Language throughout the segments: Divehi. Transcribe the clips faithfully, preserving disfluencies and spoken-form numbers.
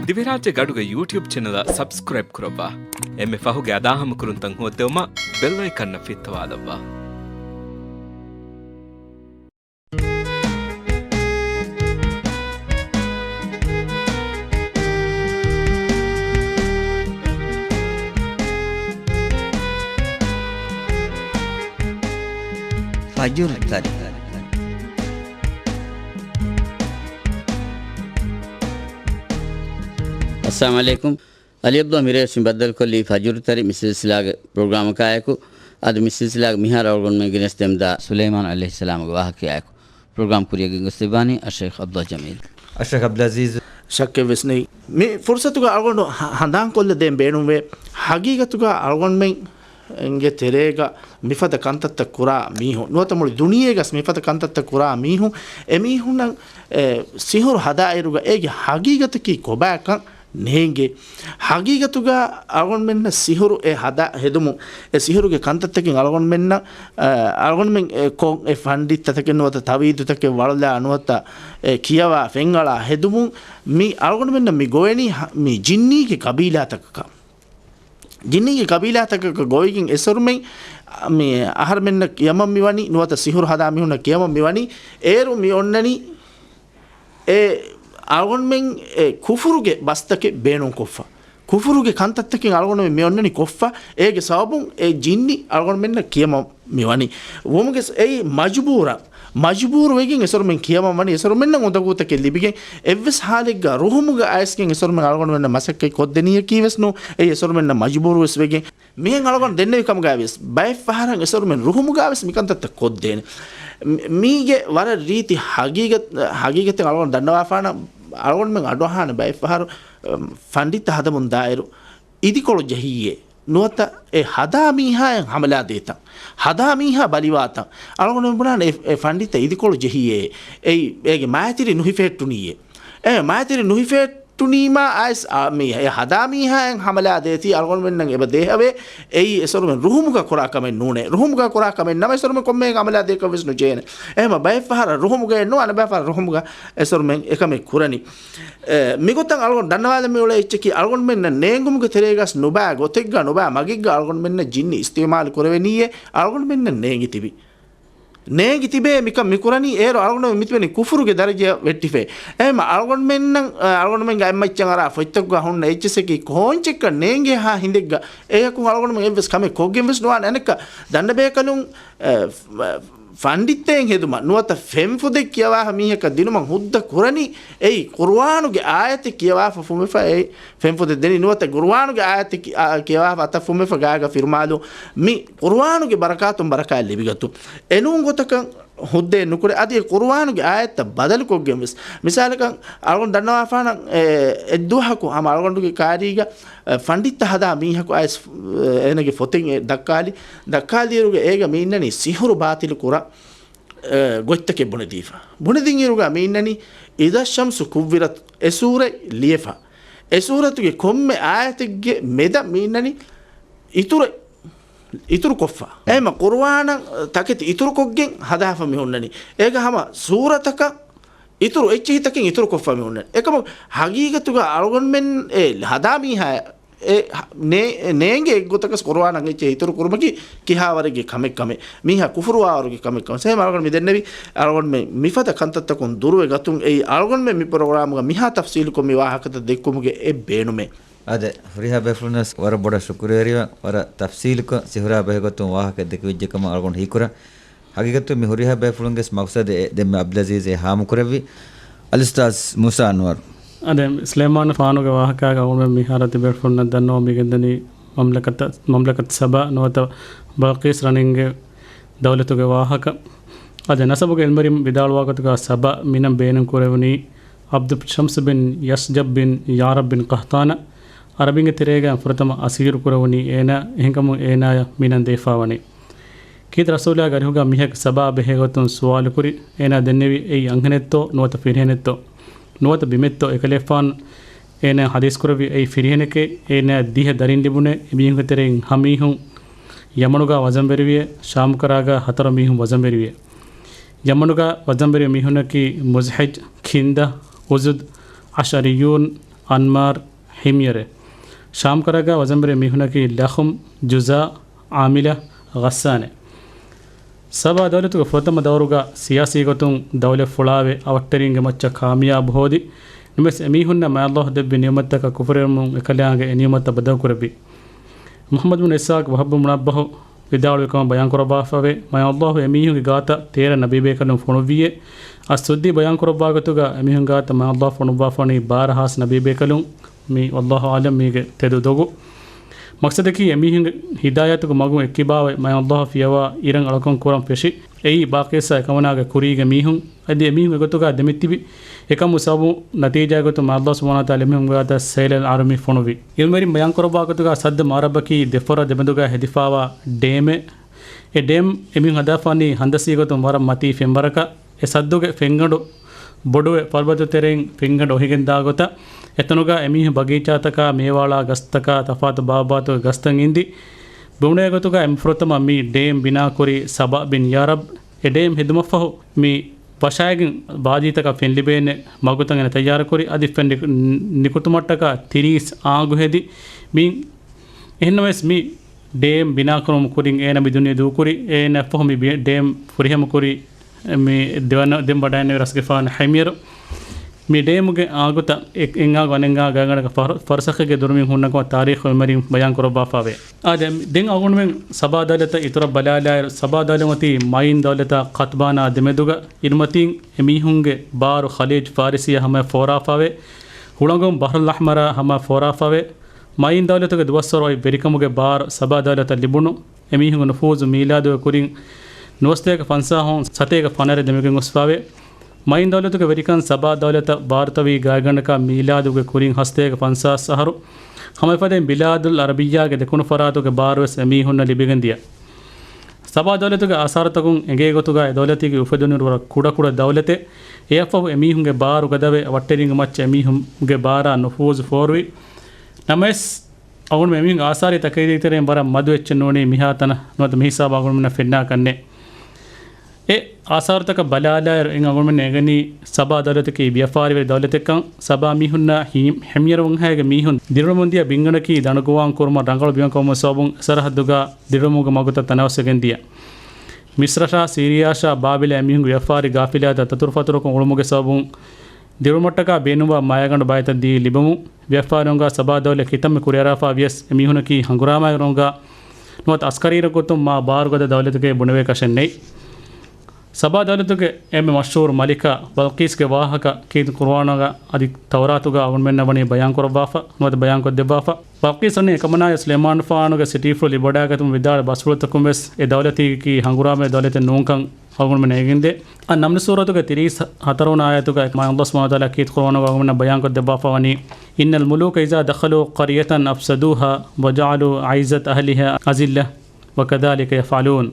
ދިވެހިރާއްޖޭގެ އަޑުގެ ޔޫޓިއުބް ޗެނަލަށް ސަބްސްކްރައިބް ކުރައްވާ. އެންމެ ފަހުގެ އަދާހަމަކުރުންތައް ހޯއްދެވުމަށް ބެލް އައިކަންއަށް ފިއްތަވާލައްވާ. ފަޖުރު ތަރި. އައްސަލާމު ޢަލައިކުމް. އަލީ ޢަބްދުﷲ މިރޭ ވެސް މި ބައްދަލުކޮށްލީ ފަޖުރު ތަރި މި ސިލްސިލާގެ ޕްރޮގްރާމަކާއެކު. އަދި މި ސިލްސިލާގެ މިހާރު އަޅުގަނޑުމެން ގެނެސްދެމުންދާ ސުލައިމާނު ޢަލައިހިއްސަލާމުގެ ވާހަކައާއެކު. ޕްރޮގްރާމް ކުރިއަށް ގެންގޮސްދެއްވާނީ އައްޝައިޚް ޢަބްދުﷲ ޖަމީލް. އައްޝައިޚް ޢަބްދުލް ޢަޒީޒް. ޝައްކެއް ވެސް ނެތް. މި ފުރުސަތުގަ އަޅުގަނޑު ހަ-، ހަނދާންކޮށްލަދޭން ބޭނުންވޭ، ހަގީގަތުގަ އަޅުގަނޑުމެން ގެ ތެރޭގަ މިފަދަ ކަންތައްތައް ކުރާ މީހުން، ނުވަތަ މުޅި ދުނިޔޭގަސް މިފަދަ ކަންތައްތައް ކުރާ މީހުން، އެމީހުންނަށް، އެ، ސިހުރު ހަދާއިރުގަ އޭގެ ހަގީގަތަކީ ކޮބާކަން ނޭނގޭ. ހަގީގަތުގަ އަޅުގަނޑުމެންނަށް ސިހުރު އެ ހަދާ ހެދުމުން، އެ ސިހުރުގެ ކަންތައްތަކެއް އަޅުގަނޑުމެންނަށް، އަ، އަޅުގަނޑުމެން އެ ކޮށް އެ ފަންޑިތްތަކެއް ނުވަތަ ތަވީދުތަކެއް ވަޅުލާ ނުވަތަ އެ ކިޔަވާ ފެންއަޅާ ހެދުމުން މި އަޅުގަނޑުމެންނަށް މި ގޮވެނީ ހަ-، މި ޖިންނީގެ ޤަބީލާތަކަކަށް. ޖިންނީގެ ޤަބީލާތަކަކަށް ގޮވިގެން އެސޮރުމެން މި އަހަރުމެންނަށް ކިޔަމަން މިވަނީ، ނުވަތަ ސިހުރު ހަދާ މީހުންނަށް ކިޔަމަން މިވަނީ، އޭރު މި އޮންނަނީ އެ އަޅުގަނޑުމެން އެ ކުފުރުގެ ބަސްތަކެއް ބޭނުންކޮށްފަ. ކުފުރުގެ ކަންތައްތަކެއް އަޅުގަނޑުމެން މި އޮންނަނީ ކޮށްފަ، އޭގެ ސަބަބުން އެ ޖިންނި އަޅުގަނޑުމެންނަށް ކިޔަމަން މިވަނީ. ވުމުގެ ސް-، އެއީ މަޖުބޫރަށް، މަޖުބޫރު ވެގެން އެސޮރުމެން ކިޔަމަން ވަނީ، އެސޮރުމެންނަށް އުނދަގޫތަކެއް ލިބިގެން، އެއްވެސް ހާލެއްގަ ރުހުމުގަ އައިސްގެން އެސޮރުމެން އަޅުގަނޑުމެންނަށް މަސައްކަތް ކޮށްދެނީއަކީ ވެސް ނޫ، އެއީ އެސޮރުމެންނަށް މަޖުބޫރު ވެސް ވެގެން. މިހެން އަޅުގަނޑު ދެންނެވި ކަމުގަ ވެސް، ބައެއްފަހަރަށް އެސޮރުމެން ރުހުމުގަ ވެސް މިކަންތައްތައް ކޮށްދޭނެ. މި-، މީގެ ވަރަށް ރީތި ހަގީގަތް-، ހަގީގަތެއް އަޅުގަނޑު ދަންނަވާފާނަ، އަޅުގަނޑުމެން އަޑުއަހާނެ ބައެއްފަހަރު، އަ، ފަންޑިތަ ހަދަމުން ދާއިރު، އިދިކޮޅު ޖެހިއްޔޭ ނުވަތަ އެ ހަދާ މީހާއަށް ހަމަލާ ދޭތަން، ހަދާ މީހާ ބަލިވާތަން. އަޅުގަނޑުމެން ބުނާނެ އެ، އެ ފަންޑިތަ އިދިކޮޅު ޖެހިއްޔޭ، އެއީ އޭގެ މާތިރި ނުހިފެހެއްޓުނިއްޔޭ. އެ މާތިރި ނުހިފެހެއްޓުނީމާ އައިސް، އާ، މީ އެ ހަދާ މީހާއަށް ހަމަލާ ދޭތީ އަޅުގަނޑުމެންނަށް އެބަ ދޭހަވޭ، އެއީ އެސޮރުމެން ރުހުމުގަ ކުރާ ކަމެއް ނޫނޭ. ރުހުމުގަ ކުރާ ކަމެއް ނަމަ އެސޮރުމެން ކޮންމެހެން ހަމަލާ ދޭކަށް ވެސް ނުޖެހޭނެ. އެހެމަ ބައެއްފަހަރަށް ރުހުމުގައެއް ނުވާ، އަނެއްބައިފަހަރަށް ރުހުމުގަ އެސޮރުމެން އެކަމެއް ކުރަނީ. އެ، މިގޮތަށް އަޅުގަނޑު ދަންނަވާލަމި އުޅޭ އެއްޗަކީ، އަޅުގަނޑުމެންނަށް ނޭނގުމުގެ ތެރޭގަސް ނުބައި ގޮތެއްގަ ނުބައި މަގެއްގަ އަޅުގަނޑުމެންނަށް ޖިންނި އިސްތިޢުމާލު ކުރެވެނީއޭ، އަޅުގަނޑުމެންނަށް ނޭނގި ތިބި. ނޭނގި ތިބޭ މިކަން މިކުރަނީ، އޭރު އަޅުގަނޑުމެން މިތިބެނީ ކުފުރުގެ ދަރަޖަޔަށް ވެއްޓިފައި. އެހެމަ އަޅުގަނޑުމެންނަށް، އަޅުގަނޑުމެންގެ އަތްމައްޗަށް އަރާ ފޮތްތަކުގަ ހުންނަ އެއްޗިއްސަކީ ކޯންޗެއްކަން ނޭނގޭހާ ހިނދެއްގަ އެޔަކުން އަޅުގަނޑުމެން އެއްވެސް ކަމެއް ކޮށްގެން ވެސް ނުވާނެ. އަނެއްކާ ދަންނަބޭކަލުން، އެ، ފަންޑިތައެއް ހެދުމަށް ނުވަތަ ފެންފުދެއް ކިޔަވާފަ މީހަކަށް ދިނުމަށް ހުއްދަ ކުރަނީ އެއީ ޤުރުއާނުގެ އާޔަތެއް ކިޔަވާފަ ފުމެފަ އެއީ ފެންފުދެއް ދެނީ ނުވަތަ ޤުރުއާނުގެ އާޔަތެއް ކި-، އާ، ކިޔަވާފަ އަތަށް ފުމެފަ ގާގަ ފިރުމާލު މި ޤުރުއާނުގެ ބަރަކާތުން ބަރަކާތް ލިބިގަތު. އެނޫން ގޮތަކަށް ހުއްދައެއް ނުކުރޭ. އަދި އެ ޤުރުއާނުގެ އާޔަތްތައް ބަދަލުކޮށްގެން ވެސް. މިސާލަކަށް އަޅުގަނޑު ދަންނަވާފާނަށް އެ، އެއްދުވަހަކު ހަމަ އަޅުގަނޑުގެ ކާރީގަ އެ، ފަންޑިތަ ހަދާ މީހަކު އައިސް، އެ، އޭނަގެ ފޮތެއް އެ ދައްކާލި. ދައްކާލިއިރުގަ އޭގަ މި އިންނަނީ ސިހުރު ބާތިލު ކުރާ، އެ، ގޮތްތަކެއް ބުނެދީފަ. ބުނެދިންއިރުގަ މި އިންނަނީ إذا الشمس كورت އެ ސޫރަތް ލިޔެފަ. އެ ސޫރަތުގެ ކޮންމެ އާޔަތެއްގެ މެދަށް މި އިންނަނީ އިތުރެއް، އިތުރު ކޮށްފަ. އެހެމަ ޤުރުއާނަށް ތަކެތި އިތުރު ކޮށްގެން ހަދާފަ މި ހުންނަނީ. އޭގަ ހަމަ ސޫރަތަކަށް އިތުރު އެއްޗިހިތަކެއް އިތުރު ކޮށްފަ މި ހުންނަނީ. އެކަމު ހަގީގަތުގަ އަޅުގަނޑުމެން އެ ހަދާ މީހާ އެ ހަ-، ނޭ-، ނޭނގޭ އެއްގޮތަކަސް ޤުރުއާނަށް އެއްޗެއް އިތުރު ކުރުމަކީ ކިހާވަރެއްގެ ކަމެއް ކަމެއް. މީހާ ކުފުރުވާވަރުގެ ކަމެއް ކަމެއް. އެހެން އަޅުގަނޑު މި ދެންނެވި އަޅުގަނޑުމެން މިފަދަ ކަންތައްތަކުން ދުރުވެ ގަތުން އެއީ އަޅުގަނޑުމެން މި ޕްރޮގްރާމުގަ މިހާ ތަފްސީލުކޮށް މި ވާހަކަތައް ދެއްކުމުގެ އެއް ބޭނުމެއް. އާދެ، ހުރިހާ ބޭފުޅުންނަށް ވަރަށް ބޮޑަށް ޝުކުރުވެރިވަން. ވަރަށް ތަފްސީލުކޮށް ސިހުރާ ބެހޭގޮތުން ވާހަކަ ދެކެވިއްޖެ ކަމަށް އަޅުގަނޑު ހީކުރަން. ހަގީގަތުން މި ހުރިހާ ބޭފުޅުންގެ މަގްސަދު އެ ދެންމެ ޢަބްދުލްޢަޒީޒް އެ ހާމަކުރެއްވި. އަލްއުސްތާޛް މޫސާ އަންވަރު. އާދެ، ސުލައިމާނު ފާނުގެ ވާހަކައިގަ އަޅުގަނޑުމެން މިހާރު ތިބޭފުޅުންނަށް ދަންނަވަން މިގެންދަނީ މަމްލަކަތަ-، މަމްލަކަތު ސަބާ ނުވަތަ ބަލްޤީސް ރަނީންގެ ދައުލަތުގެ ވާހަކަ. އާދެ، ނަސަބުގެ ޢިލްމުވެރިން ވިދާޅުވާ ގޮތުގަ ސަބާ މިނަން ބޭނުން ކުރެވުނީ ޢަބްދު ޝަމްސް ބިން ޔަސްޖަބް ބިން ޔާރަބް ބިން ޤަހްޠާނަށް. ޢަރަބިންގެ ތެރޭގަ ފުރަތަމަ އަސީރު ކުރެވުނީ އޭނާ، އެހެންކަމުން އޭނާޔަށް މިނަން ދެވިފާވަނީ. ކީރިތި ރަސޫލާގެ އަރިހުގަ މީހަކު ސަބާ ބެހޭގޮތުން ސުވާލުކުރި، އޭނާ ދެންނެވި އެއީ އަންހެނެއްތޯ ނުވަތަ ފިރިހެނެއްތޯ؟ ނުވަތަ ބިމެއްތޯ؟ އެކަލޭގެފާނު އޭނާ ޙަދީޘް ކުރެއްވި އެއީ ފިރިހެނެކޭ، އޭނާ ދިހަ ދަރިން ލިބުނޭ، އެމީހުންގެ ތެރެއިން ހަ މީހުން ޔަމަނުގަ ވަޒަންވެރިވިއޭ، ޝާމުކަރާގަ ހަތަރު މީހުން ވަޒަންވެރިވިއޭ. ޔަމަނުގަ ވަޒަންވެރި މީހުންނަކީ މުޒްޙިޖް، ކިންދަ، އުޒުދް، އަޝްޢަރިއްޔޫން، އަންމާރު، ހިމްޔަރެއް. ޝާމް ކަރަގާ ވަޒަންބެރި މީހުނަކީ ލަޚުމް، ޖުޒާ، އާމިލަ، ޣައްސާނެ. ސަބާ ދައުލަތުގެ ފުރަތަމަ ދައުރުގަ ސިޔާސީ ގޮތުން ދައުލަތް ފުޅާވެ، އަވަށްޓެރިންގެ މައްޗަށް ކާމިޔާބު ހޯދި، ނަމަވެސް އެމީހުންނަށް މާތް ﷲ ދެއްވި ނިޢުމަތްތަކަށް ކުފުރިވެރިވުމުން އެކަލާނގެ އެ ނިޢުމަތްތައް ބަދަލުކުރެއްވި. މުޙައްމަދު ބިން އިސްޙާޤު ވަހްބު މުނައްބަޙު ވިދާޅުވި ކަމަށް ބަޔާންކުރައްވާފަވޭ، މާތް ﷲ އެމީހުންގެ ގާތަށް ތޭރަ ނަބީބޭކަލުން ފޮނުއްވިއޭ. އައްސުއްދީ ބަޔާންކުރައްވާ ގޮތުގަ އެމީހުން ގާތަށް މާތް ﷲ ފޮނުއްވާފަވަނީ ބާރަ ހާސް ނަބީބޭކަލުން. މީ ވައްލާހު އާލަމް މީގެ ތެދު ދޮގު. މަޤްޞަދަކީ އެމީހުންގެ ހިދާޔަތުގެ މަގުން އެއްކިބާވެ، މާތް ﷲ ފިޔަވާ އިރަށް އަޅުކަން ކުރަން ފެށި، އެއީ ބާޤީސްއާ އެކަމަނާގެ ކުރީގެ މީހުން. އަދި އެމީހުން އެގޮތުގަ ދެމިތިބި، އެކަމު ސަބަބު ނަތީޖާ ގޮތުން މާތް ﷲ ސުބްޙާނަހޫ ވަތަޢާލާ އެމީހުން ގާތަށް ސައިލަލް އަރުމި ފޮނުވި. ޢިލްމުވެރިން ބަޔާންކުރައްވާ ގޮތުގަ ސައްދު މާރަށްވަކީ ދެފަރާތް ދެމެދުގަ ހެދިފައިވާ ޑޭމެއް. އެ ޑޭމް އެމީހުން ހަދާފަވަނީ ހަންދަސީ ގޮތުން ވަރަށް މަތީ ފެންވަރަކަށް. އެ ސައްދުގެ ފެންގަނޑު ބޮޑުވެ، ފަރުބަދަ ތެރެއިން ފެންގަނޑު އޮހިގެން ދާ ގޮތަށް، އެތަނުގަ އެމީހުން ބަގީޗާތަކާ، މޭވާޅާ ގަސްތަކާ، ތަފާތު ބާވަތުގެ ގަސްތައް އިންދި، ބުނެވޭ ގޮތުގަ އެންމެ ފުރަތަމަ މި ޑޭމް ބިނާކުރީ ސަބާ ބިން ޔާރަބް. އެ ޑޭމް ހެދުމަށްފަހު މި ވަށާގެން ވާދީތަކަށް ފެން ލިބޭނެ މަގުތައް އޭނަ ތައްޔާރުކުރި. އަދި ފެން ނި-، ނިކުތުމަށްޓަކާ ތިރީސް އާނގު ހެދި. މި އެހެންނަމަވެސް މި ޑޭމް ބިނާކުރުމުގެ ކުރިން އޭނަ މި ދުނިޔެ ދޫކުރި. އޭނަ ފަހު މި ބި-، ޑޭމް ފުރިހަމަކުރި މި ދެވަނަ-، ދެން ވަޑައިންނެވި ރަސްގެފާނު ހިމްޔަރު. މި ޑޭމުގެ އާގުތައް އެ-، އެއްއާގު އަނެއްއާ ގާތްގަނޑަކަށް ފަރު-، ފަރުސަޚެއްގެ ދުރުމިން ހުންނަ ކަމަށް ތާރީޚު އެމަރިން ބަޔާން ކުރައްވާފައިވޭ. އާދެ، ދެން އަޅުގަނޑުމެން ސަބާ ދައުލަތަށް އިތުރަށް ބަލާލާއިރު، ސަބާ ދައުލަތް އޮތީ މައިން ދައުލަތާ ޤަތްބާނާ ދެމެދުގަ އިރުމަތީން އެމީހުންގެ ބާރު ޚަލީޖް ފާރިސީއާ ހަމަޔަށް ފޯރާފައިވޭ. ހުޅަނގުން ބަޙްރުލް އަޙްމަރާ ހަމަޔަށް ފޯރާފައިވޭ. މައިން ދައުލަތުގެ ދުވަސްވަރު އޮތް ވެރިކަމުގެ ބާރު ސަބާ ދައުލަތަށް ލިބުނު. އެމީހުންގެ ނުފޫޒު މީލާދުގެ ކުރިން ނުވަސަތޭކަ ފަންސާހުން ސަތޭކަ ފަނަރަ ދެމިގެން ގޮސްފައިވޭ. މައިން ދައުލަތުގެ ވެރިކަން ސަބާ ދައުލަތަށް ބާރުތަވީ ގާތްގަނޑަކަށް މީލާދުގެ ކުރިން ހަސަތޭކަ ފަންސާސް އަހަރު. ހަމައެފަދައިން ބިލާދުލް އަރަބިއްޔާގެ ދެކުނު ފަރާތުގެ ބާރުވެސް އެމީހުންނަށް ލިބިގެންދިޔަ. ސަބާ ދައުލަތުގެ އާސާރުތަކުން އެނގޭ ގޮތުގަ އެ ދައުލަތީގެ އުފެދުނުއިރު ވަރަށް ކުޑަކުޑަ ދައުލަތެއް. އެއަށްފަހު އެމީހުންގެ ބާރު ގަދަވެ، އަވަށްޓެރިންގެ މައްޗަށް އެމީހުންގެ ބާރާ ނުފޫޒު ފޯރުވި. ނަމަވެސް، އަޅުގަނޑު އެމީހުން އާސާރީ ތަކެތީ ތެރެއިން ވަރަށް މަދު އެއްޗެއް ނޫނީ މިހާތަނަށް ނުވަތަ މިހިސާބަށް އަޅުގަނޑުމެންނަށް ފެންނާކަށް ނެތް. އެ އާސާރުތަކަށް ބަލާލާއިރު، އެން އަޅުގަނޑުމެން އެނގެނީ ސަބާ ދައުލަތަކީ ވިޔަފާރިވެރި ދައުލަތެއްކަން. ސަބާ މީހުންނާ ހި-، ހިމްޔަރު ވަންހައިގެ މީހުން ދިރިއުޅެމުންދިޔަ ބިންގަނޑަކީ ދަނޑުގޮވާން ކުރުމަށް ރަނގަޅު ބިމަކަށް ވުމުގެ ސަބަބުން އެ ސަރަހައްދުގަ ދިރިއުޅެމުމުގެ މަގުތައް ތަނަވަސްވެގެން ދިޔަ. މިސްރަށާ، ސީރިޔާއަށާ، ބާބިލަށް އެމީހުންގެ ވިޔަފާރި ގާފިލާތައް ތަތުރުފަތުރުކޮށް އުޅުމުގެ ސަބަބުން ދިރިއުޅުމަށްޓަކާ ބޭނުންވާ މައިގަނޑު ބައިތައް ދީ ލިބުމުން، ވިޔަފާރި ރޮނގާ ސަބާ ދައުލަތް ކިތަންމެ ކުރިއަރާފަ ވިޔަސް، އެމީހުނަކީ ހަނގުރާމައިގެ ރޮނގާ ނުވަތަ އަސްކަރީ ގޮތުން މާ ބާރުގަދަ ދައުލަތެކޭ ބުނެވޭކަށެއް ނެތް. ސަބާ ދައުލަތުގެ އެންމެ މަޝްހޫރު މަލިކާ ބަލްޤީސްގެ ވާހަކަ ކީރިތި ޤުރުއާނުގަ އަދި ތައުރާތުގަ އަޅުގަނޑުމެންނަށް ވަނީ ބަޔާންކުރައްވާފަ ނުވަތަ ބަޔާންކޮށްދެއްވާފަ. ބަލްޤީސް ވަނީ އެކަމަނާވެސް ސުލައިމާނުފާނުގެ ސިޓީފުޅު ލިބިވަޑައިގަތުމުން ވިދާޅުވި ބަސްފުޅުތަކުންވެސް އެ ދައުލަތީގަކީ ހަނގުރާމަވެރި ދައުލަތެއް ނޫންކަން އަޅުގަނޑުމެންނަށް އެނގެންދޭ. އައްނަމްލު ސޫރަތުގެ ތިރީސް ހަތަރުވަނަ އާޔަތުގައި މާތް ﷲ ސުބްޙާނަހޫ ވަތަޢާލާ ކީރިތި ޤުރުއާނުގަ އަޅުގަނޑުމެންނަށް ބަޔާންކޮށްދެއްވާފަ ވަނީ، إن الملوك إذا دخلوا قرية أفسدوها وجعلوا أعزة أهلها أذلة وكذلك يفعلون.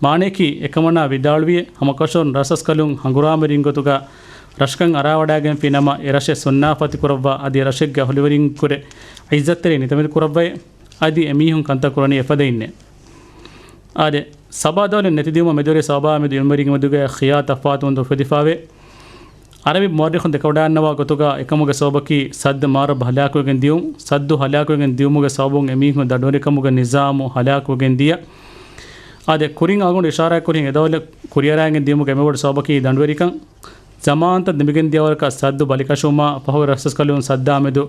މާނަޔަކީ، އެކަމަނާ ވިދާޅުވިއޭ، ހަމަކަށަވަރުން ރަސްރަސްކަލުން ހަނގުރާމަވެރިން ގޮތުގަ ރަށަކަން ᱟަރާވަޑައިގެންފި ނަމަ، އެ ރަށެއް ސުންނާފަތިކުރައްވާ، އަދި އެ ރަށެއްގެ އަހުލުވެރިން ކުރެ ޢިއްޒަތްތެރި ނިތަމެދު ކުރައްވައޭ، އަދި އެމީހުން ކަންތައް ކުރަނީ އެފަދައިންނޭ. އާދެ، ސަބާ ދައުލަތް ނެތިދިއުމަށް މެދުވެރި ސަބަބާ މެދު ޢިލްމުވެރިންގެ މެދުގައި ޚިޔާ ތަފާތުވުންތައް އުފެދިފައިވޭ. ޢަރަބި މުއައްރިޚުން ދެކެވަޑައިގަންނަވާ ގޮތުގަ އެކަމުގެ ސަބަބަކީ ސައްދު މާރަށް ހަލާކުވެގެން ދިއުން. ސައްދު ހަލާކުވެގެން ދިއުމުގެ ސަބަބުން އެމީހުން ދަނޑުވެރިކަމުގެ ނިޒާމު ހަލާކުވެގެން ދިޔަ. އާދެ، ކުރިން އަޅުގަނޑު އިޝާރާތްކުރިން އެ ދައުލަތް ކުރިއަރައިގެން ދިއުމުގެ އެންމެ ބޮޑު ސަބަބަކީ ދަނޑުވެރިކަން. ޒަމާންތައް ދެމިގެން ދިޔަވަރަކަށް ސައްދު ބަލިކަށުވުމާ، ފަހުގެ ރަސްރަސްކަލުން ސައްދާ މެދު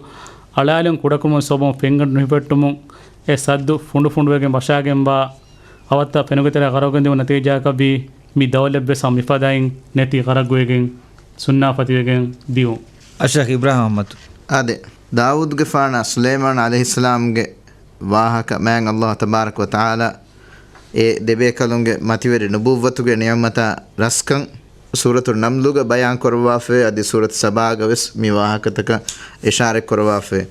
އަޅާލުން ކުޑަކުރުމުގެ ސަބަބުން ފެންގަނޑު ނުހިފެއްޓުމުން އެ ސައްދު ފުނޑުފުނޑުވެގެން ވަށާގެންވާ އަވަށްތައް ފެނުގެ ތެރެއަށް ޣަރަޤުވެގެން ދިއުމުގެ ނަތީޖާއަކަށްވީ، މި ދައުލަތްވެސް ހަމަ މިފަދައިން ނެތި ޣަރަޤުވެގެން ސުންނާފަތިވެގެން ދިއުން. އަށަށް އިބްރާހިމް އަޙްމަދު. އާދެ، ދާވޫދުގެފާނާ ސުލައިމާން ޢަލައިހިއްސަލާމްގެ ވާހަކަ މާތް ﷲ ތަބާރަކަ ވަތަޢާލާ އެ ދެބޭކަލުންގެ މަތިވެރި ނުބުއްވަތުގެ ނިޢުމަތާ ރަސްކަން ސޫރަތު ނަމްލުގަ ބަޔާން ކުރައްވާފައި، އަދި ސޫރަތު ސަބާގަވެސް މި ވާހަކަތަކަށް އިޝާރަތް ކުރައްވާފައި.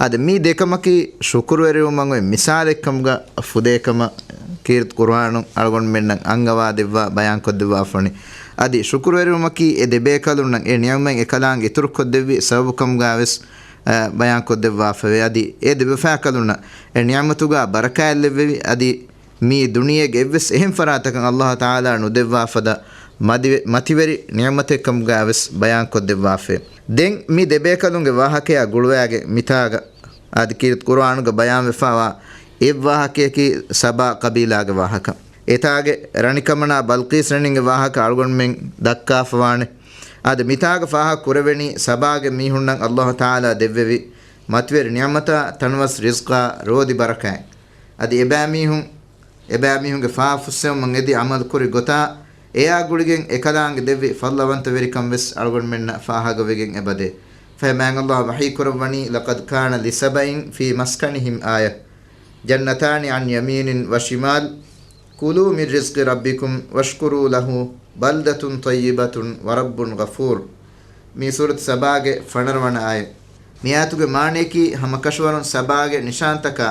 އަދި މި ދެކަމަކީ ޝުކުރުވެރިވުމަށް އޮތް މިސާލެއްކަމުގަ ފުދޭކަމަށް ކީރިތި ޤުރުއާނުން އަޅުގަނޑުމެންނަށް އަންގަވާދެއްވާ ބަޔާންކޮށްދެއްވާފަވަނީ. އަދި ޝުކުރުވެރިވުމަކީ އެ ދެބޭކަލުންނަށް އެ ނިޢުމަތް އެކަލާނގެ އިތުރުކޮށްދެއްވި ސަބަބުކަމުގަވެސް، އަ، ބަޔާންކޮށްދެއްވާފަވޭ. އަދި އެ ދެބަފާކަލުންނަށް އެ ނިޢުމަތުގަ ބަރަކާތްލެއްވެވި، އަދި މި ދުނިޔޭގެ އެއްވެސް އެހެން ފަރާތަކަށް ﷲ ތަޢާލާ ނުދެއްވާ ފަދަ މަތިވެ-، މަތިވެރި ނިޢުމަތެއްކަމުގައިވެސް ބަޔާންކޮށްދެއްވާފައި. ދެން މި ދެބޭކަލުންގެ ވާހަކަޔާ ގުޅުވާގެ މިތާގަ އާދެ ކީރިތި ޤުރުއާނުގަ ބަޔާންވެފާވާ އެއްވާހަކަޔަކީ ސަބާ ޤަބީލާގެ ވާހަކަ. އެތާގެ ރަނިކަމަނާ ބަލްޤީސް ރަނިންގެ ވާހަކަ އަޅުގަނޑުމެން ދައްކާފަވާނެ. އާދެ މިތާގަ ފާހަގަ ކުރެވެނީ ސަބާގެ މީހުންނަށް އައްލާހު ތަޢާލާ ދެއްވެވި މަތިވެރި ނިޢުމަތާ ތަނަވަސް ރިޒްޤާ ރޯދި ބަރަކާތް. އަދި އެބައިމީހުން، އެބައިމީހުންގެ ފާފުއްސެވުމަށް އެދި ޢަމަލު ކުރި ގޮތާ، އެއާ ގުޅިގެން އެކަލާނގެ ދެއްވި ފަޟްލަވަންތަވެރިކަން ވެސް އަޅުގަނޑުމެންނަށް ފާހަގަވެގެން އެބަދޭ. ފަހެ މާތް އައްލާހު ވަޙީ ކުރައްވަނީ، لقد كان لسبإ في مسكنهم آية جنتان عن يمين وشمال كلوا من رزق ربكم واشكروا له بلدة طيبة ورب غفور. މީ ސޫރަތު ސަބާގެ ފަނަރަވަނަ އާޔަތް. މިއާޔަތުގެ މާނަޔަކީ، ހަމަކަށަވަރުން ސަބާގެ ނިޝާންތަކާ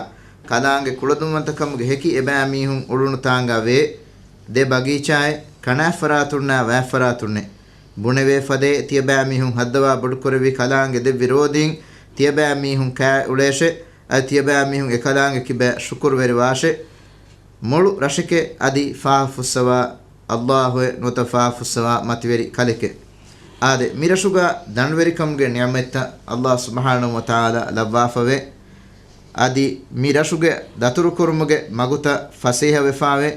ކަލާނގެ ކުޅަދުންވަންތަކަމުގެ ހެކި އެބައިމީހުން އުޅުނު ތާނގާ ވޭ ދެ ބަގީޗާއެއް، ކަނާތްފަރާތުންނާ ވާތްފަރާތުންނެއް. ބުނެވޭ ފަދައިން ތިޔަބައިމީހުން ހައްދަވާ ބޮޑުކުރެއްވި ކަލާނގެ ދެއްވި ރޯދީން ތިޔަބައިމީހުން ކާ އުޅޭށޭ. އަދި ތިޔަބައިމީހުން އެކަލާނގެ ކިބައި ޝުކުރުވެރިވާށޭ. މޮޅު ރަށެކޭ އަދި ފާފުއްސަވާ އައްލާހުއޭ ނުވަތަ ފާފުއްސަވާ މަތިވެރި ކަލެކޭ. އާދެ، މިރަށުގަ ދަނޑުވެރިކަމުގެ ނިޢުމަތްތައް އައްލާހު ސުބްޙާނަހު ވަތަޢާލާ ލައްވާފަވޭ. އަދި މި ރަށުގެ ދަތުރުކުރުމުގެ މަގުތައް ފަސޭހަވެފާވޭ.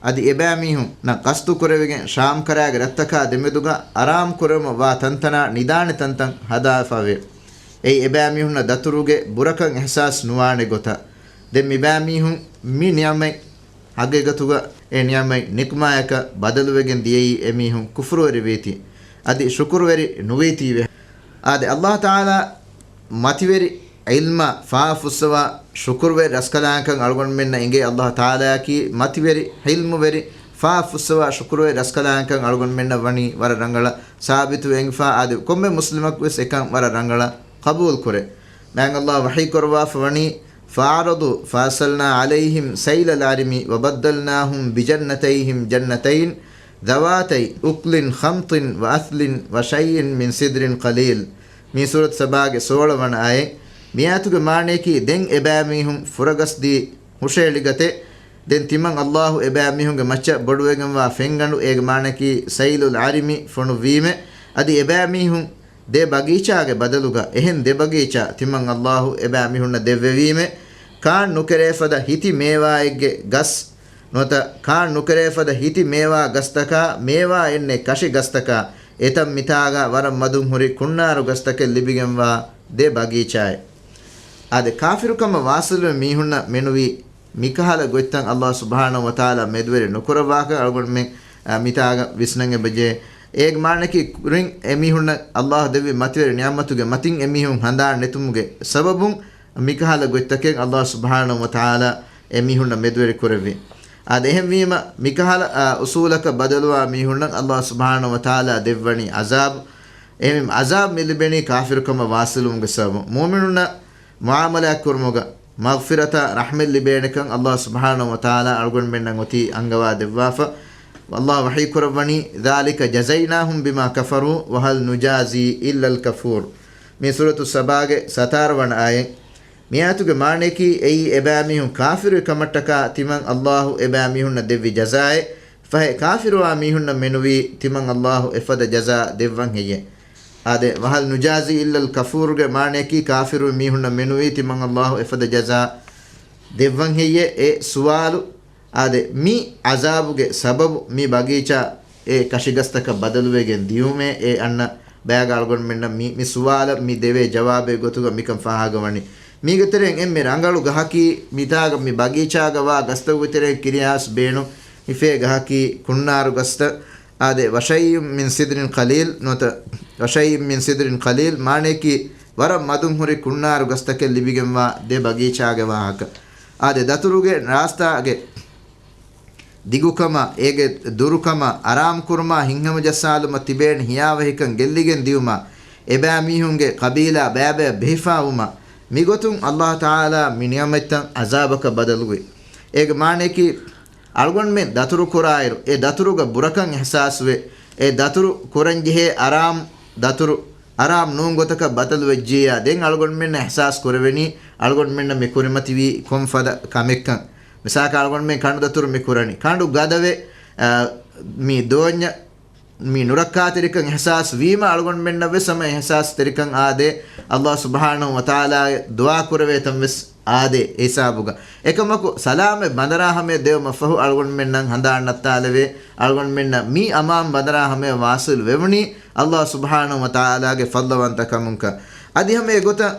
އަދި އެބައިމީހުންނަށް ޤަޞްދުކުރެވިގެން ޝާމްކަރާގެ ރަށްތަކާ ދެމެދުގަ އަރާމުކުރެވުމަށް ވާ ތަންތަނާ ނިދާނެ ތަންތަން ހަދާފަވޭ. އެއީ އެބައިމީހުންނަށް ދަތުރުގެ ބުރަކަން އިޙްސާސް ނުވާނެ ގޮތަށް. ދެން މިބައިމީހުން މި ނިޢުމަތް ޙަޤީޤަތުގަ އެ ނިޢުމަތް ނިކުމާޔަކަށް ބަދަލުވެގެން ދިޔައީ އެމީހުން ކުފުރުވެރިވީތީ، އަދި ޝުކުރުވެރި ނުވީތީވެ. އާދެ، އައްލާހު ތަޢާލާ މަތިވެރި ޢިލްމާ ފާފުއްސަވާ ޝުކުރުވެރި ރަސްކަލާނގެކަން އަޅުގަނޑުމެންނަށް އެނގޭ. އައްލާހު ތަޢާލާއަކީ މަތިވެރި ޢިލްމުވެރި ފާފުއްސަވާ ޝުކުރުވެރި ރަސްކަލާނގެކަން އަޅުގަނޑުމެންނަށް ވަނީ ވަރަށް ރަނގަޅަށް ސާބިތުވެ އެނގިފާ. އާދެ، ކޮންމެ މުސްލިމަކުވެސް އެކަން ވަރަށް ރަނގަޅަށް ޤަބޫލުކުރޭ. މާތް އައްލާހު ވަޙީ ކުރައްވާފަ ވަނީ، فأعرضوا فأرسلنا عليهم سيل العرم وبدلناهم بجنتيهم جنتين ذواتي أكل خمط وأثل وشيء من سدر قليل. މީ ސޫރަތު ސަބާގެ ސޯޅަ ވަނަ އާޔަތް. މިއާޔަތުގެ މާނަޔަކީ، ދެން އެބައިމީހުން ފުރަގަސްދީ ހުށައެޅިގަތެ. ދެން ތިމަން އައްލާހު އެބައިމީހުންގެ މައްޗަށް ބޮޑުވެގެންވާ ފެންގަނޑު، އޭގެ މާނަޔަކީ ސައިލުލް ޢަރިމި ފޮނުއްވީމެ. އަދި އެބައިމީހުން ދެ ބަގީޗާގެ ބަދަލުގަ އެހެން ދެ ބަގީޗާ ތިމަން އައްލާހު އެބައިމީހުންނަށް ދެއްވެވީމެ. ކާން ނުކެރޭ ފަދަ ހިތި މޭވާއެއްގެ ގަސް ނުވަތަ ކާން ނުކެރޭ ފަދަ ހިތި މޭވާ ގަސްތަކާ، މޭވާ އެންނެ ކަށި ގަސްތަކާ، އެތަން މިތާގަ ވަރަށް މަދުން ހުރި ކުންނާރު ގަސްތަކެއް ލިބިގެންވާ ދެ ބަގީޗާއެއް. އާދެ، ކާފިރުކަމަށް ވާސިލުވި މީހުންނަށް މެނުވީ މިކަހަލަ ގޮތްތައް އައްލާހު ސުބްޙާނަހު ވަތަޢާލާ މެދުވެރި ނުކުރައްވާކަން އަޅުގަނޑުމެން، އަ، މިތާގަ ވިސްނަން އެބަޖެހޭ. އޭގެ މާނައަކީ ކުރިން އެމީހުންނަށް އައްލާހު ދެއްވި މަތިވެރި ނިޢުމަތުގެ މަތިން އެމީހުން ހަނދާން ނެތުމުގެ ސަބަބުން މިކަހަލަ ގޮތްތަކެއް އައްލާހު ސުބްޙާނަހު ވަތަޢާލާ އެމީހުންނަށް މެދުވެރި ކުރެއްވި. އާދެ، އެހެންވީމަ، މިކަހަލަ، އާ، އުސޫލަކަށް ބަދަލުވާ މީހުންނަށް އައްލާހު ސުބްޙާނަހު ވަތަޢާލާ ދެއްވަނީ ޢަޒާބު. އެހެން ޢަޒާބު މި ލިބެނީ ކާފިރުކަމަށް ވާސިލުވުމުގެ ސަބަބުން. މުއުމިނުންނަށް މުޢާމަލާތް ކުރުމުގަ މަޣްފިރަތާ ރަޙްމަތް ލިބޭނެކަން އައްލާހު ސުބްޙާނަހު ވަތަޢާލާ އަޅުގަނޑުމެންނަށް އޮތީ އަންގަވާ ދެއްވާފަ. އައްލާހު ވަޙީ ކުރައްވަނީ، ذلك جزيناهم بما كفروا وهل نجازي إلا الكفور. މި ސޫރަތު ސަބާގެ ސަތާރަ ވަނަ އާޔަތް. މިއާޔަތުގެ މާނައަކީ، އެއީ އެބައިމީހުން ކާފިރުވި ކަމަށްޓަކާ ތިމަން އައްލާހު އެބައިމީހުންނަށް ދެއްވި ޖަޒާއެއް. ފަހެ ކާފިރުވާ މީހުންނަށް މެނުވީ ތިމަން އައްލާހު އެފަދަ ޖަޒާ ދެއްވަން ހެއްޔޭ. އާދެ، وهل نجازي إلا الكفور ގެ މާނައަކީ ކާފިރުވި މީހުންނަށް މެނުވީ ތިމަން އައްލާހު އެފަދަ ޖަޒާ ދެއްވަން ހެއްޔޭ؟ އެ ސުވާލު. އާދެ، މި ޢަޒާބުގެ ސަބަބު މި ބަގީޗާ އެ ކަށިގަސްތަކަށް ބަދަލުވެގެން ދިޔުމޭ އެ އަންނަ ބަޔަކަށް އަޅުގަނޑުމެންނަށް މި، މި ސުވާލަށް މި ދެވޭ ޖަވާބެއް ގޮތުގަ މިކަން ފާހަގަވަނީ. މީގެ ތެރެއިން އެންމެ ރަނގަޅު ގަހަކީ މިތާގަ މި ބަގީޗާގަ ވާ ގަސްތަކުގެ ތެރެއިން ކިރިޔާސް ބޭނުން ހިފޭ ގަހަކީ ކުންނާރު ގަސްތައް. އާދެ، وشيء من سدر قليل ނުވަތަ وشيء من سدر قليل މާނައަކީ ވަރަށް މަދުން ހުރި ކުންނާރު ގަސްތަކެއް ލިބިގެންވާ ދެ ބަގީޗާގެ ވާހަކަ. އާދެ، ދަތުރުގެ ރާސްތާގެ ދިގުކަމާ، އޭގެ ދުރުކަމާ، އަރާމުކުރުމާ، ހިތްހަމަޖައްސާލުމަށް ތިބޭނެ ހިޔާވަހިކަން ގެއްލިގެން ދިޔުމާ، އެބައިމީހުންގެ ޤަބީލާ ބައިބައި ބެހިފާވުމާ، މިގޮތުން އައްލާހު ތަޢާލާ މި ނިޢުމަތްތައް ޢަޒާބަކަށް ބަދަލުވި. އޭގެ މާނައަކީ، އަޅުގަނޑުމެން ދަތުރު ކުރާއިރު، އެ ދަތުރުގަ ބުރަކަން އިޙްސާސްވެ، އެ ދަތުރު ކުރަންޖެހޭ އަރާމް ދަތުރު، އަރާމް ނޫން ގޮތަކަށް ބަދަލުވެއްޖިއްޔާ، ދެން އަޅުގަނޑުމެންނަށް އިޙްސާސް ކުރެވެނީ، އަޅުގަނޑުމެންނަށް މި ކުރިމަތިވީ ކޮންފަދަ ކަމެއްކަން. މިސާލަކަށް އަޅުގަނޑުމެން ކަނޑު ދަތުރު މި ކުރަނީ. ކަނޑު ގަދަވެ، އަ، މި ދޯންޏަށް މި ނުރައްކާތެރިކަން އިޙްސާސް ވީމަ، އަޅުގަނޑުމެންނަށް ވެސް ހަމަ އިޙްސާސް ތެރިކަން އާދޭ، ﷲ ސުބްޙާނަހޫ ވަތަޢާލާ ދުޢާ ކުރެވޭ ތަން ވެސް އާދޭ އެ ހިސާބުގަ. އެކަމަކު، ސަލާމަތް ބަނދަރާ ހަމަޔަށް ދެވުމަށް ފަހު، އަޅުގަނޑުމެންނަށް ހަނދާން ނައްތާލެވޭ، އަޅުގަނޑުމެންނަށް މި އަމާން ބަނދަރާ ހަމަޔަށް ވާޞިލް ވެވުނީ، ﷲ ސުބްޙާނަހޫ ވަތަޢާލާގެ ފަޟްލުވަންތަ ކަމުންކަން. އަދި ހަމަ އެގޮތަށް،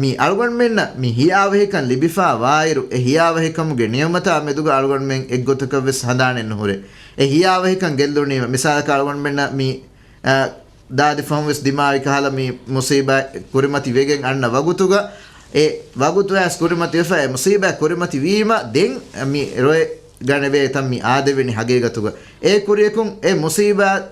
މި އަޅުގަނޑުމެންނަށް މި ހިޔާވަހިކަން ލިބިފާ ވާއިރު، އެ ހިޔާވަހިކަމުގެ ނިޢުމަތާ މެދުގަ އަޅުގަނޑުމެން އެއްގޮތަކަށް ވެސް ހަނދާނެއް ނުހުރޭ. އެ ހިޔާވަހިކަން ގެއްލުނީމަ، މިސާލަކަށް އަޅުގަނޑުމެންނަށް މި، އަ، ދާދި ފަހުން ވެސް ދިމާވި ކަހަލަ މި މުޞީބާތް ކުރިމަތި ވެގެން އަންނަ ވަގުތުގަ، އެ ވަގުތު އައިސް ކުރިމަތި ވެފަ، އެ މުޞީބާތް ކުރިމަތި ވީމަ، ދެން މި ރޮއެ ގަނެވޭ ތަން މި އާދެވެނީ ހަގީގަތުގަ. އެ ކުރިޔަކުން އެ މުޞީބާތް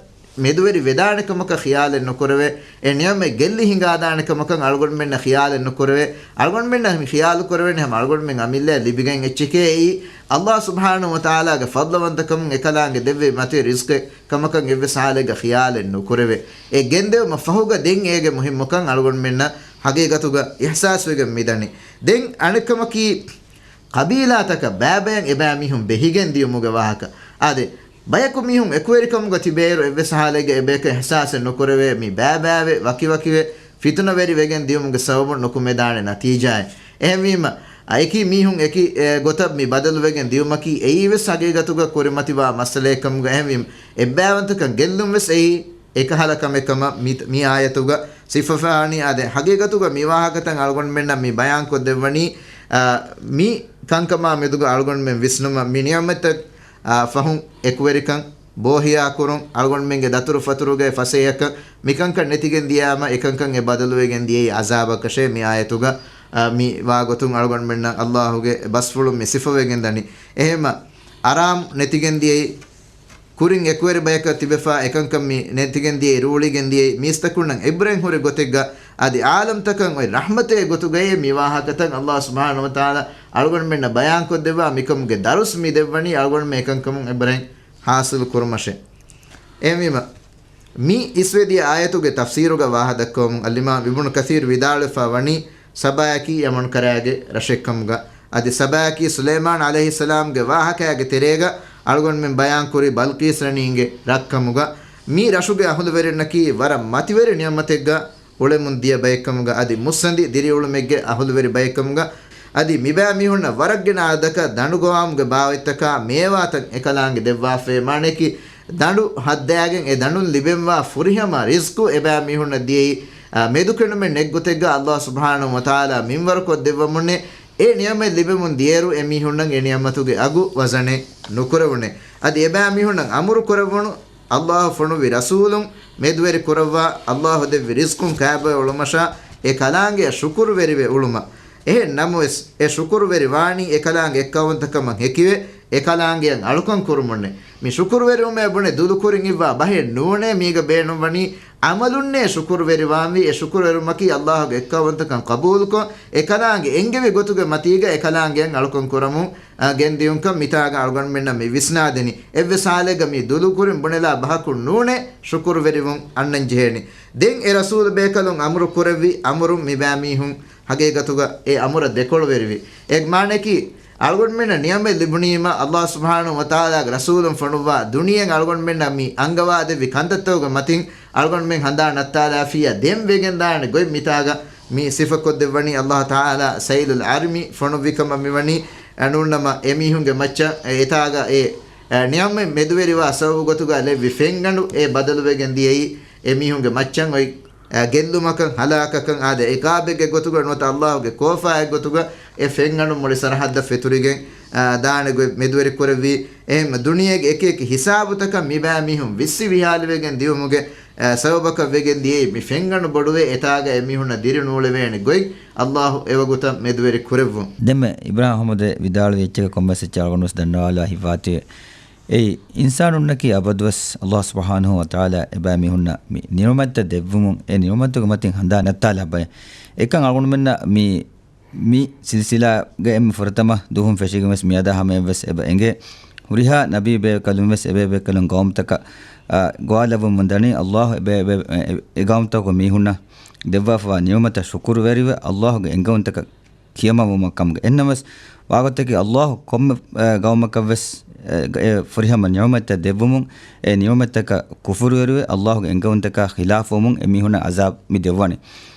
މެދުވެރި ވެދާނެ ކަމަކަށް ޚިޔާލެއް ނުކުރެވޭ، އެ ނިޢުމަތް ގެއްލި ހިނގާދާނެ ކަމަކަށް އަޅުގަނޑުމެންނަށް ޚިޔާލެއް ނުކުރެވޭ. އަޅުގަނޑުމެންނަށް މި ޚިޔާލު ކުރެވެނީ ހަމަ އަޅުގަނޑުމެން އަމިއްލައަށް ލިބިގެން އެއްޗެކޭ. އެއީ ﷲ ސުބްޙާނަހޫ ވަތަޢާލާގެ ފަޟްލުވަންތަކަމުން އެކަލާނގެ ދެއްވި މަތި ރިޒްޤެއް ކަމަކަށް އެއްވެސް ޙާލެއްގަ ޚިޔާލެއް ނުކުރެވޭ. އެ ގެންދެވުމަށް ފަހުގަ ދެން އޭގެ މުހިއްމުކަން އަޅުގަނޑުމެންނަށް ހަގީގަތުގަ އިޙްސާސްވެގެން މިދަނީ. ދެން އަނެއްކަމަކީ، ޤަބީލާތަކަށް ބައިބައިން އެބައިމީހުން ބެހިގެން ދިޔުމުގެ ވާހަކަ. އާދެ، ބަޔަކު މީހުން އެކުވެރިކަމުގަ ތިބޭއިރު އެއްވެސް ޙާލެއްގަ އެބަޔަކަށް އިޙްސާސެއް ނުކުރެވޭ، މި ބައިބައިވެ، ވަކިވަކިވެ، ފިތުނަވެރި ވެގެން ދިޔުމުގެ ސަބަބުން ނުކުމެދާނެ ނަތީޖާއެއް. އެހެންވީމަ، އަ، އެކި މީހުން އެކި، އެ، ގޮތަށް މި ބަދަލުވެގެން ދިޔުމަކީ އެއީ ވެސް ހަގީގަތުގަ ކުރިމަތިވާ މައްސަލައެއް ކަމުގަ. އެހެންވީމަ، އެއްބައިވަންތަކަން ގެއްލުން ވެސް އެއީ އެކަހަލަ ކަމެއް ކަމަށް މި، މި އާޔަތުގަ ސިފަވާނީ. އާދެ، ހަގީގަތުގަ މި ވާހަކަތައް އަޅުގަނޑުމެންނަށް މި ބަޔާންކޮށްދެއްވަނީ، އާ، މި ކަންކަމާ މެދުގަ އަޅުގަނޑުމެން ވިސްނުމަށް، މި ނިޢުމަތްތައް، އާ، ފަހުން އެކުވެރިކަން، ބޯހިޔާކުރުން، އަޅުގަނޑުމެންގެ ދަތުރުފަތުރުގައި ފަސޭހަކަން، މިކަންކަން ނެތިގެން ދިޔާމަ، އެކަންކަން އެ ބަދަލުވެގެން ދިޔައީ ޢަޒާބަކަށޭ. މި އާޔަތުގަ، އާ، މި ވާގޮތުން އަޅުގަނޑުމެންނަށް ﷲ ގެ ބަސްފުޅުން މި ސިފަވެގެން ދަނީ. އެހެންމަ، އަރާމް ނެތިގެން ދިޔައީ، ކުރިން އެކުވެރި ބަޔަކަށް ތިބެފާ އެކަންކަން މި ނެތިގެން ދިޔައީ، ރޫޅިގެން ދިޔައީ، މީސްތަކުންނަށް ޢިބްރަތް ހުރި ގޮތެއްގަ، އަދި ޢާލަމްތަކަށް އޮތް ރަޙްމަތެއް ގޮތުގައޭ މި ވާހަކަތައް ﷲ ސުބްޙާނަހޫ ވަތަޢާލާ އަޅުގަނޑުމެންނަށް ބަޔާންކޮށްދެއްވާ މިކަމުގެ ދަރުސް މި ދެއްވަނީ އަޅުގަނޑުމެން އެކަންކަމުން ޢިބްރަތް ޙާޞިލު ކުރުމަށޭ. އެހެންވީމަ، މި އިސްވެދިޔަ އާޔަތުގެ ތަފްސީރުގަ ވާހަކަ ދައްކަވަމުން އަލްއިމާމް އިބްނު ކަޘީރު ވިދާޅުވެފަ ވަނީ، ސަބާއަކީ ޔަމަން ކަރައިގެ ރަށެއްކަމުގަ، އަދި ސަބާއަކީ ސުލައިމާން ޢަލައިހިއްސަލާމްގެ ވާހަކައިގެ ތެރޭގަ އަޅުގަނޑުމެން ބަޔާންކުރި ބަލްޤީސް ރަނީގެ ރަށްކަމުގަ، މި ރަށުގެ އަހުލުވެރިންނަކީ ވަރަށް މަތިވެރި ނިޢުމަތެއްގަ އުޅެމުން ދިޔަ ބައެއްކަމުގަ، އަދި މުއްސަނދި ދިރިއުޅުމެއްގެ އަހުލުވެރި ބައެއްކަމުގަ، އަދި މިބައިމީހުންނަށް ވަރަށްގިނަ އަދަދަކަށް ދަނޑު ގޮވާމުގެ ބާވަތްތަކާ މޭވާތައް އެކަލާނގެ ދެއްވާފައި. މާނައަކީ، ދަނޑު ހައްދާގެން އެ ދަނޑުން ލިބެންވާ ފުރިހަމަ ރިޒްޤު އެބައިމީހުންނަށް ދިޔައީ، އާ، މެދުކެނޑުމެއް ނެތްގޮތެއްގަ ﷲ ސުބްޙާނަހޫ ވަތަޢާލާ މިންވަރުކޮށް ދެއްވަމުންނޭ. އެ ނިޢުމަތް ލިބެމުން ދިޔައިރު އެމީހުންނަށް އެ ނިޢުމަތުގެ އަގު ވަޒަނެއް ނުކުރެވުނޭ. އަދި އެބައިމީހުންނަށް އަމުރު ކުރެވުނު ﷲ ފޮނުއްވި ރަސޫލުން މެދުވެރި ކުރައްވާ، ﷲ ދެއްވި ރިޒްޤުން ކާބޮއެ އުޅުމަށާ އެ ކަލާނގެއަށް ޝުކުރުވެރިވެ އުޅުމަށް. އެހެން ނަމަވެސް، އެ ޝުކުރުވެރި ވާނީ އެކަލާނގެ އެއްކައުވަންތަކަމަށް ހެކިވެ، އެކަލާނގެއަށް އަޅުކަން ކުރުމުންނެ. މި ޝުކުރުވެރިވުމޭ ބުނެ ދުލުކުރިން އިއްވާ ބަހެއް ނޫނޭ. މީގަ ބޭނުންވަނީ ޢަމަލުންނޭ ޝުކުރުވެރިވާންވީ. އެ ޝުކުރުވެރިވުމަކީ ﷲ ގެ އެއްކައުވަންތަކަން ޤަބޫލުކޮށް، އެކަލާނގެ އެންގެވި ގޮތުގެ މަތީގަ އެކަލާނގެއަށް އަޅުކަން ކުރަމުން، އާ، ގެންދިޔުންކަން މިތާގަ އަޅުގަނޑުމެންނަށް މި ވިސްނާދެނީ. އެއްވެސް ޙާލެއްގަ މި ދުލުކުރިން ބުނެލާ ބަހަކުން ނޫނޭ ޝުކުރުވެރިވުން އަންނަން ޖެހޭނީ. ދެން އެ ރަސޫލު ބޭކަލުން އަމުރު ކުރެއްވި އަމުރުން މިބައިމީހުން ހަގީގަތުގަ އެ އަމުރަށް ދެކޮޅުވެރިވި. އެ މާނައަކީ، އަޅުގަނޑުމެންނަށް ނިޢުމަތް ލިބުނީމަ، ﷲ ސުބްޙާނަހޫ ވަތަޢާލާގެ ރަސޫލުން ފޮނުއްވާ ދުނިޔެއިން އަޅުގަނޑުމެންނަށް މި އަންގަވާދެއްވި ކަންތައްތަކުގެ މަތިން އަޅުގަނޑުމެން ހަނދާން ނައްތާލާފިއްޔާ ދެން ވެގެންދާނެ ގޮތް މިތާގަ މި ސިފަކޮށްދެއްވަނީ. ﷲ ތަޢާލާ ސައިލުލް ޢަރިމި ފޮނުއްވި ކަމަށް މިވަނީ، އެ، ނޫންނަމަ އެމީހުންގެ މައްޗަށް އެ، އެތާގަ އެ، އެ، ނިޢުމަތް މެދުވެރިވާ ސަބަބު ގޮތުގަ ލެއްވި ފެންގަނޑު އެ ބަދަލުވެގެން ދިޔައީ އެމީހުންގެ މައްޗަށް އޮތް އެ، ގެއްލުމަކަށް، ހަލާކަކަށް އާދެ، އިޤާބެއްގެ ގޮތުގަ ނުވަތަ ﷲ ގެ ކޯފާއެއް ގޮތުގަ އެ ފެންގަނޑު މުޅި ސަރަޙައްދަށް ފެތުރިގެން، އާ، ދާނެ ގޮތް މެދުވެރި ކުރެއްވީ. އެހެން ދުނިޔޭގެ އެކި އެކި ހިސާބުތަކަށް މިބައިމީހުން ވިއްސި ވިހާލިވެގެން ދިޔުމުގެ، އާ، ސަބަބަކަށް ވެގެން ދިޔައީ މި ފެންގަނޑު ބޮޑުވެ އެތާގަ އެމީހުންނަށް ދިރި ނޫޅެވޭނެ ގޮތް ﷲ އެވަގުތަށް މެދުވެރި ކުރެއްވުން. ދެންމެ އިބްރާހިމް އަޙްމަދު ވިދާޅުވި އެއްޗެއް ކޮންމެސް އެއްޗެއް އަޅުގަނޑު ވެސް ދަންނަވާލާ ހިތްވާތީވެ. އެއީ، އިންސާނުންނަކީ އަބަދުވެސް ﷲ ސުބްޙާނަހޫ ވަތަޢާލާ އެބައިމީހުންނަށް މި ނިޢުމަތްތައް ދެއްވުމުން އެ ނިޢުމަތުގެ މަތިން ހަނދާން ނައްތާލާ ބަޔަށް. އެކަން އަޅުގަނޑުމެންނަށް މި، މި ސިލްސިލާގެ އެންމެ ފުރަތަމަ ދުވަހުން ފެށިގެން ވެސް މިއަދާ ހަމަޔަށް ވެސް އެބަ އެނގޭ. ހުރިހާ ނަބީ ބޭކަލުން ވެސް އެބޭބޭކަލުން ގައުމުތަކަށް، އާ، ގޮވާލައްވަމުން ދަނީ ﷲ އެބޭ، އެބޭ، އެ، އެ ގައުމުތަކުގެ މީހުންނަށް ދެއްވާފަވާ ނިޢުމަތަށް ޝުކުރުވެރިވެ، ﷲ ގެ އެންގަވުންތަކަށް ކިޔަމަންވުމަށް ކަމުގަ. އެހެންނަމަވެސް، ވާގޮތަކީ ﷲ ކޮންމެ، އެ، ގައުމަކަށްވެސް، އެ، އެ ފުރިހަމަ ނިޢުމަތްތައް ދެއްވުމުން، އެ ނިޢުމަތްތަކަށް ކުފުރުވެރިވެ، ﷲގެ އެންގެވުންތަކާ ޚިލާފުވުމުން އެ މީހުންނަށް ޢަޒާބު މި ދެއްވަނީ.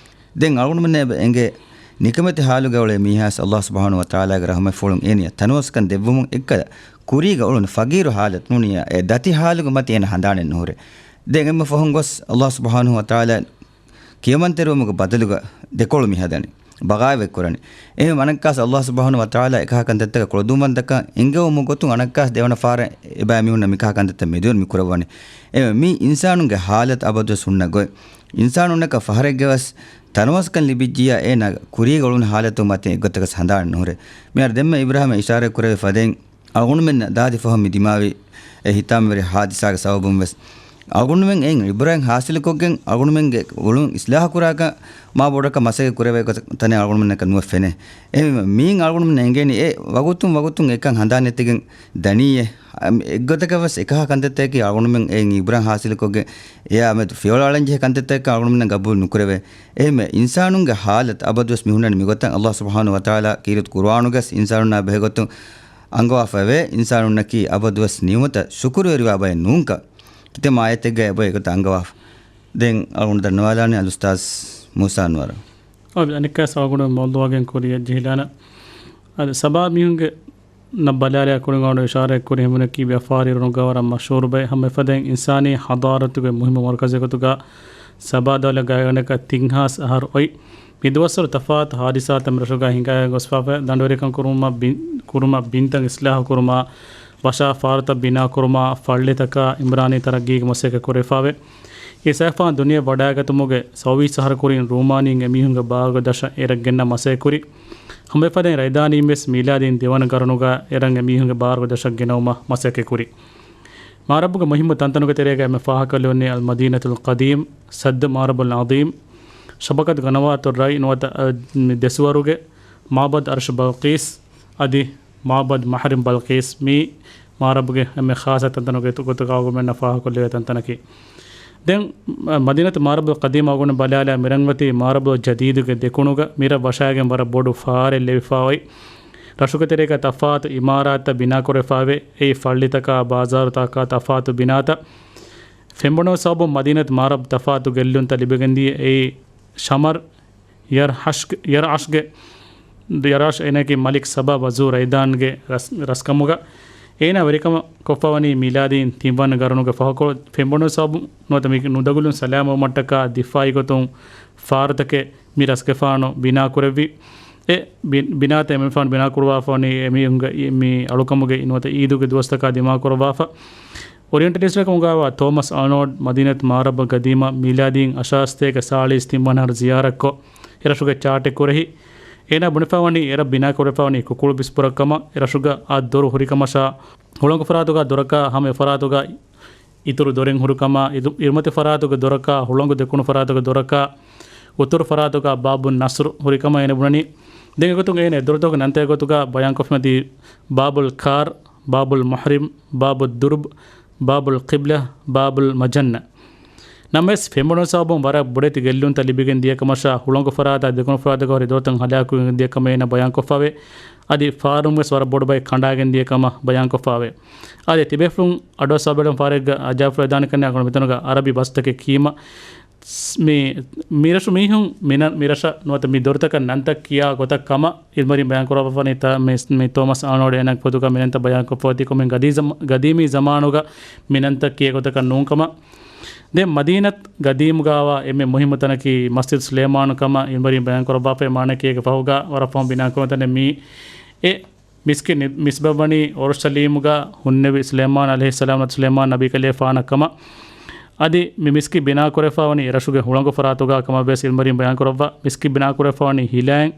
ދެން އަޅުގަނޑުމެންނަށް އެބަ އެނގޭ، ނިކަމެތި ޙާލުގަ އުޅޭ މީހާސް ﷲ ސުބްޙާނަހޫ ވަތަޢާލާގެ ރަޙުމަތްފުޅުން އޭނިއަށް ތަނަވަސްކަން ދެއްވުމުން އެއްކަލަ ކުރީގަ އުޅުނު ފަގީރު ޙާލަތު ނޫނިއްޔާ، އެ ދަތި ޙާލުގެ މަތި އޭނަ ހަނދާނެއް ނުހުރޭ. ދެން އެންމެ ފަހުން ގޮސް ﷲ ސުބްޙާނަހޫ ވަތަޢާލާ ކިޔަމަންތެރިވުމުގެ ބަދަލުގަ ދެކޮޅު މި ހަދަނީ، ބަޣާވަތް ކުރަނީ. އެހެން އަނައްކާސް ﷲ ސުބްޙާނަހޫ ވަތަޢާލާ އެކަހަ ކަންތައްތަކަށް ކުޅަދުންވަންތަކަން އެންގެވުމުގެ ގޮތުން އަނައްކާސް ދެވަނަ ފަހަރަށް އެބައިމީހުންނަށް މިކަހަ ކަންތައްތައް މެދުވެރި މި ކުރައްވަނީ. އެ މީ އިންސާނުންގެ ޙާލަތު އަބަދުވެސް ހުންނަ ގޮތް. އިންސާނުންނަކަށް ފަހަރެއްގެވެސް ތަނަވަސްކަން ލިބިއްޖިއްޔާ އޭނާ ކުރީގަ އުޅުނު ޙާލަތު މަތިން އެއްގޮތަކަސް ހަނދާނެއް ނުހުރޭ. މިހާރު ދެންމެ އިބްރާހީމް އިޝާރަތް ކުރެވި ފަދައިން އަޅުގަނޑުމެންނަށް ދާދި ފަހުން މި ދިމާވި އެ ހިތާމަވެރި ހާދިސާގެ ސަބަބުން ވެސް އަޅުގަނޑުމެން އެއިން ޢިބްރަތް ޙާޞިލުކޮށްގެން އަޅުގަނޑުމެންގެ އުޅުން އިޞްލާޙު ކުރާކަށް މާ ބޮޑަކަށް މަސައްކަތް ކުރެވޭ ގޮތަށް ތަނެއް އަޅުގަނޑުމެންނަކަށް ނުވެ ފެނޭ. އެހެންވީމަ މީން އަޅުގަނޑުމެންނަށް އެނގޭނީ އެ ވަގުތުން ވަގުތުން އެކަން ހަނދާން ނެތިގެން ދަނީއޭ. އެއްގޮތަކަށް ވެސް އެކަހަ ކަންތައްތަކަކީ އަޅުގަނޑުމެން އެއިން ޢިބްރަތް ޙާޞިލުކޮށްގެން އެޔާ މެދު ފިޔަވަޅަށް އަޅަންޖެހޭ ކަންތައްތަކަކަށް އަޅުގަނޑުމެންނަށް ގަބޫލު ނުކުރެވޭ. އެހެންވެ، އިންސާނުންގެ ޙާލަތު އަބަދުވެސް މި ހުންނަނީ މިގޮތަށް. ﷲ ސުބްޙާނަހޫ ވަތަޢާލާ ކީރިތި ޤުރުއާނުގަސް އިންސާނުންނާ ބެހޭގޮތުން އަންގަވާފައެވެ. އިންސާނުންނަކީ އަބަދުވެސް ނިޢުމަތަށް ޝުކުރުވެރިވާ ބައެއް ނޫންކަން ކިތަންމެ އާޔަތެއްގަ އެބަ އެގޮތަށް އަންގަވާފަ. ދެން އަޅުގަނޑު ދަންނަވާލާނީ އަލްއުސްތާޛް މޫސާ އަންވަރަށް. އަދި އަނެއްކާސް އަޅުގަނޑު މައުޟޫޢަކަށް ކުރިޔަށް ޖެހިލާނަން. އަދި ސަބާ މީހުންގެ ނަ ބަލާލާ ކުރިން އަޅުގަނޑު އިޝާރަތް ކުރި ހެންވުނަކީ ވިޔަފާރި އިރުނުގަ ވަރަށް މަޝްހޫރު ބައެއް. ހަމަ އެފަދައިން އިންސާނީ ޙަޟާރަތުގެ މުހިއްމު މަރުކަޒެއް ގޮތުގަ ސަބާ ދައުލަތް ގާތްގަނޑަކަށް ތިން ހާސް އަހަރު އޮތް. މިދުވަސްވަރު ތަފާތު ޙާދިސާތައް މިރަށުގަ ހިނގާ ގޮސްފާފަ. ދަނޑުވެރިކަން ކުރުމަށް ބިން، ކުރުމަށް ބިންތައް އިޞްލާޙު ކުރުމާ، ވަށާ ފާރުތައް ބިނާ ކުރުމާ، ފައްޅިތަކާ އިމްރާނީ ތަރައްގީގެ މަސައްކަތް ކުރެވިފާވޭ. އެ ސައިފާން ދުނިޔެ ވަޑައިގަތުމުގެ ސައުވީސް އަހަރު ކުރިން ރޫމާނީން އެމީހުންގެ ބާރުގެ ދަށަށް އޭރަށް ގެންނަ މަސައްކަތް ކުރި. ހަމަ އެފަދައިން ރައިދާނީން ވެސް މީލާދީން ދެވަނަ ގަރުނުގަ އޭރަށް އެމީހުންގެ ބާރުގެ ދަށަށް ގެނައުމަށް މަސައްކަތް ކުރި. މާރަބުގެ މުހިއްމު ތަންތަނުގެ ތެރޭގަ އެންމެ ފާހަގަކޮށްލެވުނީ އަލް މަދީނަތުލް ޤަދީމް، ސައްދު މާރަބުލް ޢަޒީމް، ޝަބަކަތު ގަނަވާތު ރައި ނުވަތަ، އަ، ދެސުވަރުގެ މާބަދް އަރްޝް ބަލްޤީސް އަދި މާބަދް މަހްރިމް ބަލްޤީސް. މީ މާރަބުގެ އެންމެ ޚާއްޞަ ތަންތަނުގެ ގޮތުގަ އަޅުގަނޑުމެންނަށް ފާހަގަކޮށްލެވޭ ތަންތަނަކީ. ދެން، މަ-، މަދީނަތު މާރަބުލް ޤަދީމް އަޅުގަނޑު ބަލާލާ މިރަށް އޮތީ މާރަބުލް ޖަދީދުގެ ދެކުނުގަ. މިރަށް ވަށާގެން ވަރަށް ބޮޑު ފާރެއް ލެވިފާ އޮތް. ރަށުގެ ތެރޭގަ ތަފާތު އިމާރާތްތައް ބިނާކުރެފާވޭ. އެއީ ފައްޅިތަކާ، ބާޒާރުތަކާ ތަފާތު ބިނާތައް. ފެންބޮނު ސަބަބުން މަދީނަތު މާރަބް ތަފާތު ގެއްލުންތައް ލިބިގެންދިޔަ. އެއީ ޝަމަރް ޔަރް ހަޝްގެ، ޔަރް އަޝްގެ، ޔަރް އަޝް އޭނައަކީ މަލިކް ސަބާ ވަޒޫ ރައިދާންގެ ރަސް، ރަސްކަމުގަ އޭނާ ވެރިކަމަށް ކޮށްފަވަނީ މީލާދީން ތިންވަނަ ގަރުނުގެ ފަހުކޮޅު. ފެންބޮނު ސަބަބުން ނުވަތަ މި ނުދަގުލުން ސަލާމަތްވުމަށްޓަކާ ދިފާއީ ގޮތުން ފާރުތަކެއް މި ރަސްގެފާނު ބިނާކުރެއްވި. އެ ބި-، ބިނާތައް އެމީހުން ބިނާކުރުވާފަވަނީ އެމީހުންގެ މި އަޅުކަމުގެ ނުވަތަ އީދުގެ ދުވަސްތަކާ ދިމާކުރައްވާފަ. އޮރިއެންޓަލިސްޓަކަށް އުނގާވާ ތޯމަސް އާނޯޑް މަދީނަތު މާރަބް ގަދީމަށް މީލާދީން އަށާސްތޭކަ ސާޅީސް ތިންވަނަ އަހަރު ޒިޔާރަތްކޮށް، އެރަށުގެ ޗާޓެއް ކުރެހި. އޭނާ ބުނެފަވަނީ އެރަށް ބިނާކުރެފަވަނީ ކުކުޅު ބިސްބުރަށް ކަމަށް. އެރަށުގަ އާ ދޮރު ހުރިކަމަށާ، ހުޅަނގު ފަރާތުގަ ދޮރަކާ ހަމަ އެ ފަރާތުގަ އިތުރު ދޮރެއް ހުރިކަމާ، އިދު-، އިރުމަތި ފަރާތުގެ ދޮރަކާ، ހުޅަނގު ދެކުނު ފަރާތުގެ ދޮރަކާ، އުތުރު ފަރާތުގަ ބާބު ނަސްރު ހުރިކަމަށް އޭނަ ބުނަނީ. ދެން އެގޮތުން އޭނަ އެ ދޮރުތަކުގެ ނަންތައް އެގޮތުގަ ބަޔާންކޮށްފައި ދީ ބާބުލް ކާރް، ބާބުލް މަހްރިމް، ބާބު ދުރުބް، ބާބުލް ޤިބްލަ، ބާބުލް މަޖަންނަ. ނަމަވެސް، ފެންބޮނު ސަބަބުން ވަރަށް ބޮޑެތި ގެއްލުންތައް ލިބިގެން ދިޔަ ކަމަށާ، ހުޅަނގު ފަރާތާ ދެކުނު ފަރާތުގަ ހުރި ދޮރުތައް ހަލާކުވެގެން ދިޔަ ކަމަށް އޭނަ ބަޔާންކޮށްފަވޭ. އަދި ފާރުން ވެސް ވަރަށް ބޮޑު ބައެއް ކަނޑާގެން ދިޔަ ކަމަށް ބަޔާންކޮށްފަވޭ. އަދި ތިބޭފުޅުން އަޑުއައްސަވާ ބެލުން ފާރެއްގަ އަޖާފުޅު ދާނެ ކަންނޭނގެ އަޅުގަނޑު މިތަނުގަ އަރަބި ބަސްތަކެއް ކީމަ މި، މިރަށު މީހުން މިނަ-، މިރަށަށް ނުވަތަ މި ދޮރުތަކަށް ނަންތައް ކިޔާ ގޮތަށް ކަމަށް އިލްމުވެރިން ބަޔާންކުރައްވާފަވަނީ ތަ-، މި، މި ތޯމަސް އާނޯޑް އޭނަ ފޮތުގަ މިނަންތައް ބަޔާންކޮށްފައި އޮތީ ކޮންމެ ގަދީ ޒަމ-، ގަދީމީ ޒަމާނުގަ މިނަންތައް ކިޔޭ ގޮތަކަށް ނޫންކަމަށް. ދެން މަދީނަތް ގަދީމުގައިވާ އެންމެ މުހިއްމު ތަނަކީ މަސްޖިދު ސުލައިމާނު ކަމަށް އިލްމުވެރިން ބަޔާންކުރައްވާފައި. މާނައަކީ އޭގެ ފަހުގަ ވަރަށް ފަހުން ބިނާކުރެވުނު ތަނެއް މީ. އެ މިސްކިތް ނި-، ނިސްބަތްވަނީ އޯރުޝަލީމުގަ ހުންނެވި ސުލައިމާނު ޢަލައިހިއްސަލާމް ނުވަތަ ސުލައިމާނު ނަބީކަލޭގެފާނަށް ކަމަށް. އަދި މި މިސްކިތް ބިނާކުރެވިފަވަނީ އެރަށުގެ ހުޅަނގު ފަރާތުގަ ކަމަށްވެސް އިލްމުވެރިން ބަޔާންކުރައްވާ. މިސްކިތް ބިނާކުރެވިފަވަނީ ހިލައިން.